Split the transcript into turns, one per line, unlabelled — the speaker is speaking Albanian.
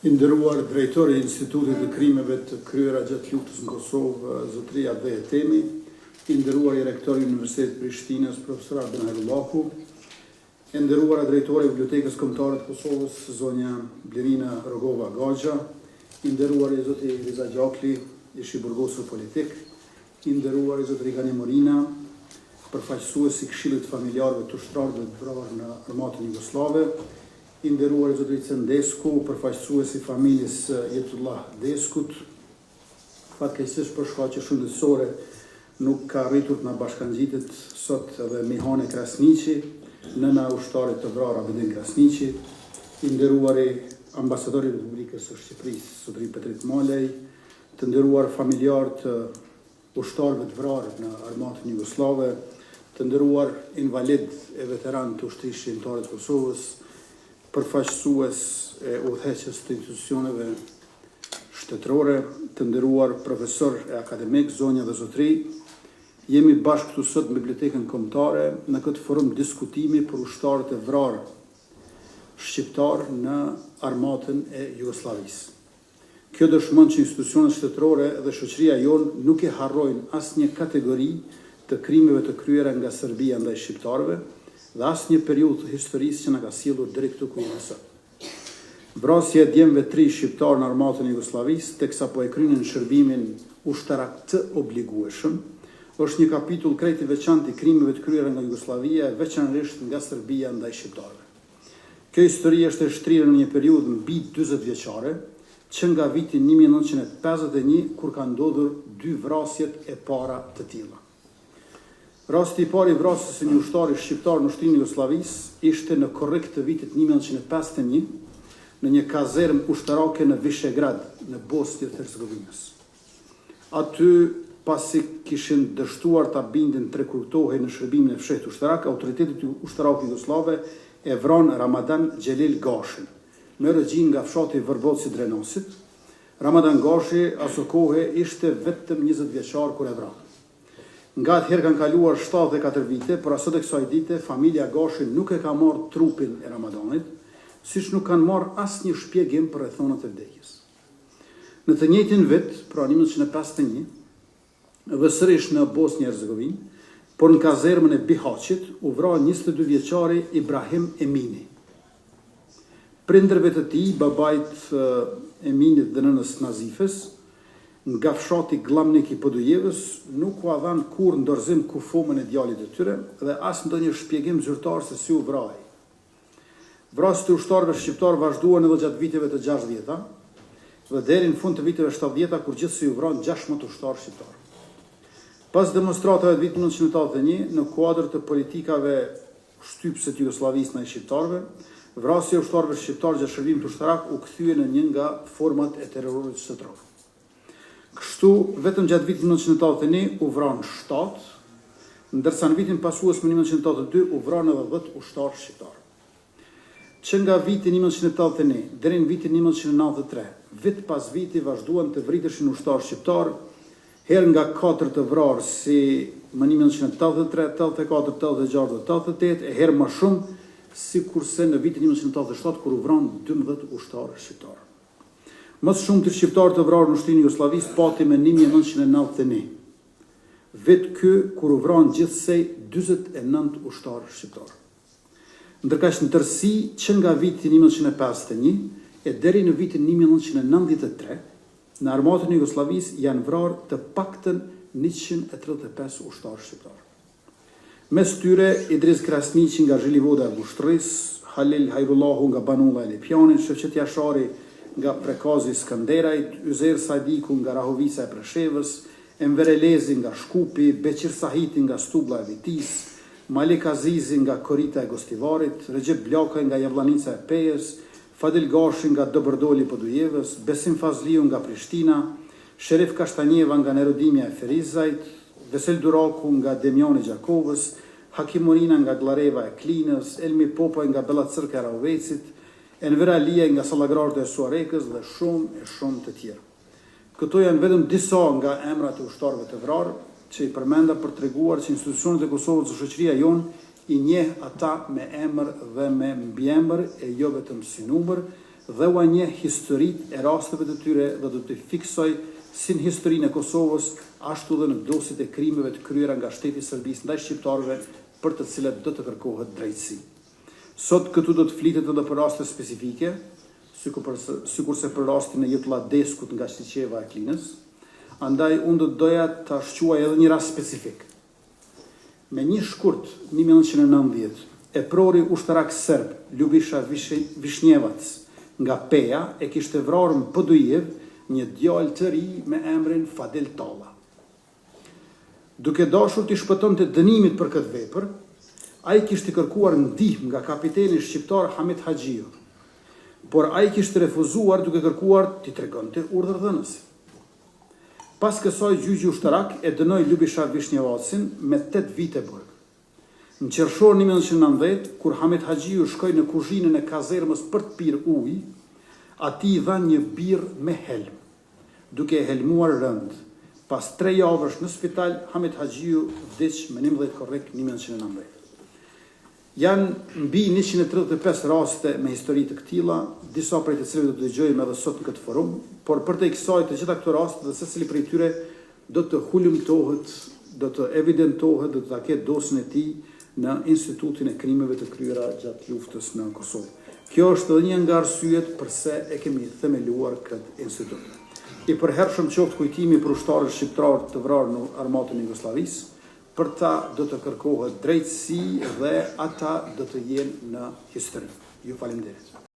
I nderuar drejtor i Institutit të Krimeve të Kryera gjatë luftës në Kosovë, zotëri Atdhe Etemi, i nderuari rektor i Universitetit të Prishtinës, profesor Arben Hajrullahu, e nderuara drejtore e Bibliotekës Kombëtare të Kosovës, zonja Blerina Rogova Gaxha, i nderuari zoti Riza Gjakli, ish i burgosur politik, i nderuari zotëri Gani Morina, përfaqësues i Këshillit të Familjarëve të Ushtarëve të vrarë në Armatën Jugosllave, I nderuari zotëri Cen Desku, përfaqësues i familjes së Jetullah Deskut, fatkeqësisht për shkaqe shëndetësore nuk ka arritur të na bashkangjitet sot edhe Mihane Krasniqi, nëna e ushtarit të vrarë Abedin Krasniqi, i nderuari ambasador i Republikës së Shqipërisë, zotëri Petrit Malaj, të nderuar familjarë të ushtarëve të vrarë në armatën jugosllave, të nderuar invalidë e veteranë të Ushtrisë Çlirimtare të Kosovës, përfaqësues e udhëheqës të institucioneve shtetërore, të nderuar profesorë e akademikë, zonja dhe zotëri, jemi bashkë këtu sot në Bibliotekën Kombëtare në këtë forum diskutimi për ushtarët e vrarë shqiptarë në armatën e Jugosllavisë. Kjo dëshmon që institucionet shtetërore dhe shoqëria jonë nuk e harrojnë asnjë kategori të krimeve të kryera nga Serbia ndaj shqiptarëve dhe asnjë periudhë të historisë që na ka sjellur deri këtu ku jemi sot. Vrasja e djemve të rinj shqiptarë në armatën e Jugosllavisë teksa po e kryenin shërbimin ushtarak të obligueshëm, është një kapitull krejt i veçantë i krimeve të kryera nga Jugosllavia e veçanërisht nga Serbia ndaj shqiptarëve. Kjo histori është e shtrirë në një periudhë mbi 40 vjeçare, që nga viti 1951 kur kanë ndodhur dy vrasjet e para të tilla. Rasti i parë i vrasjes së një ushtari shqiptar në ushtrinë e Jugosllavisë ishte në korrik të vitit 1951 në një kazermë ushtarake në Vishegrad, në Bosnjë të Hercegovinës. Aty, pasi kishin dështuar ta bindin të rekrutohej në shërbimin e fshehtë ushtarak, autoritetet ushtarake jugosllave e vranë Ramadan Xhelil Gashin, me origjinë nga fshati Vërboc i Drenasit. Ramadan Gashi asokohe ishte vetëm 20 vjeçar kur e vranë. Nga atëherë kanë kaluar 74 vite, por as sot e kësaj dite familja Gashi nuk e ka marrë trupin e Ramadanit, siç nuk kanë marrë asnjë shpjegim për rrethanat e vdekjes. Në të njëjtin vit, pra 1951, dhe sërish në Bosnjë e Hercegovinë, por në kazermën e Bihaqit, u vra 22 vjeçari Ibrahim Emini. Prindërve të tij, babait Eminit dhe nënës Nazifes, nga fshati Gllamnik i Podujevës, nuk ua dhanë kurrë në dorëzim kufomën e djalit të tyre dhe as ndonjë shpjegim zyrtar se si u vra ai. Vrasjet e ushtarëve shqiptarë vazhduan edhe gjatë viteve të 60-ta dhe deri në fund të viteve 70-ta kur gjithsej u vranë 16 ushtarë shqiptarë. Pas demonstratave të vitit 1981, në kuadër të politikave shtypëse të Jugosllavisë ndaj shqiptarëve, vrasja e ushtarëve shqiptarë gjatë shërbimit ushtarak u kthye në një nga format e terrorit shtetëror. Kështu, vetëm gjatë vitit 1981 u vranë 7, ndërsa në vitin pasues më 1982 u vranë edhe 10 ushtarë shqiptarë. Që nga viti 1981 deri në vitin 1993, vit pas viti vazhduan të vriteshin ushtarë shqiptarë, herë nga 4 të vrarë si më 1983, 84, 86 dhe 88 e herë më shumë sikurse në vitin 1987 kur u vranë 12 ushtarë shqiptarë. Më së shumti shqiptarë të vrarë në ushtrinë e Jugosllavisë pati më 1991. Vit ky kur u vranë gjithsej 49 ushtarë shqiptarë. Ndërkaq në tërësi që nga viti 1951 e deri në vitin 1993, në armatën e Jugosllavisë janë vrarë të paktën 135 ushtarë shqiptarë. Mes tyre, Idriz Krasniqi nga Zhilivoda e Vushtrrisë, Halil Hajrullahu nga Banulla e Lipjanit, Shefqet Jashari nga Prekazi i Skënderajt, Yzer Sadiku nga Rahovica e Preshevës, Enver Elezi nga Shkupi, Beqir Sahiti nga Stublla e Vitisë, Malik Azizi nga Korita e Gostivarit, Rexhep Blakaj nga Jabllanica e Pejës, Fadil Gashi nga Dobërdoli i Podujevës, Besim Fazliu nga Prishtina, Sherif Kashtanjeva nga Nerodimja e Ferizajt, Vesel Duraku nga Demjani i Gjakovës, Hakim Morina nga Gllareva e Klinës, Elmi Popaj nga Bellacërka e Rahovecit, Enver Aliaj nga Sallagrarda e Suharekës dhe shumë e shumë të tjerë. Këto janë vetëm disa nga emrat e ushtarëve të vrarë, që i përmenda për të treguar që institucionet e Kosovës dhe shoqëria jonë i njeh ata me emër dhe me mbiemër e jo vetëm si numër. dhe ua njeh historitë e rasteve të tyre dhe do t'i fiksojë si në historinë e Kosovës, ashtu dhe në dosjet e krimeve të kryera nga shteti i Serbisë ndaj shqiptarëve për të cilat do të kërkohet drejtësi. Sot këtu do të flitet edhe për raste specifike, sikurse për rastin e Jetulla Deskut nga Çliçeva e Klinës, andaj unë do të doja ta shquaj edhe një rast specifik. Me një shkurt 1990, eprori ushtarak serb Lubisha Vishnjevac nga Peja e kishte vrarë në Podujevë një djalë të ri me emrin Fadil Talla. Duke dashur t'i shpëtonte dënimit për këtë vepër, ai kishte kërkuar ndihmë nga kapiteni shqiptar Hamit Haxhiu. Por ai kishte refuzuar duke kërkuar t'i tregonte urdhërdhënësin. Pas kësaj gjyqi ushtarak e dënoi Lubisha Vishnjevacin me tetë vite burg. Në qershor 1990, kur Hamit Haxhiu shkoi në kuzhinën e kazermës për të pirë ujë, atij i dhanë një birrë me helm, duke e helmuar rëndë. Pas tre javësh në spital, Hamit Haxhiu vdiq më 11 korrik 1990. Janë mbi 135 raste me histori të këtilla, disa prej të cilëve do të dëgjojmë edhe sot në këtë forum, por përtej kësaj të gjitha këto raste dhe secili prej tyre do të hulumtohet, do të evidentohet dhe do ta ketë dosjen e tij në Institutin e Krimeve të kryera gjatë luftës në Kosovë. Kjo është edhe një nga arsyet përse e kemi themeluar këtë institut. I përhershëm qoftë kujtimi për ushtarët shqiptarë të vrarë në armatën e Jugosllavisë, për ta do të kërkohet drejtësi dhe ata do të jenë në histori. Ju faleminderit.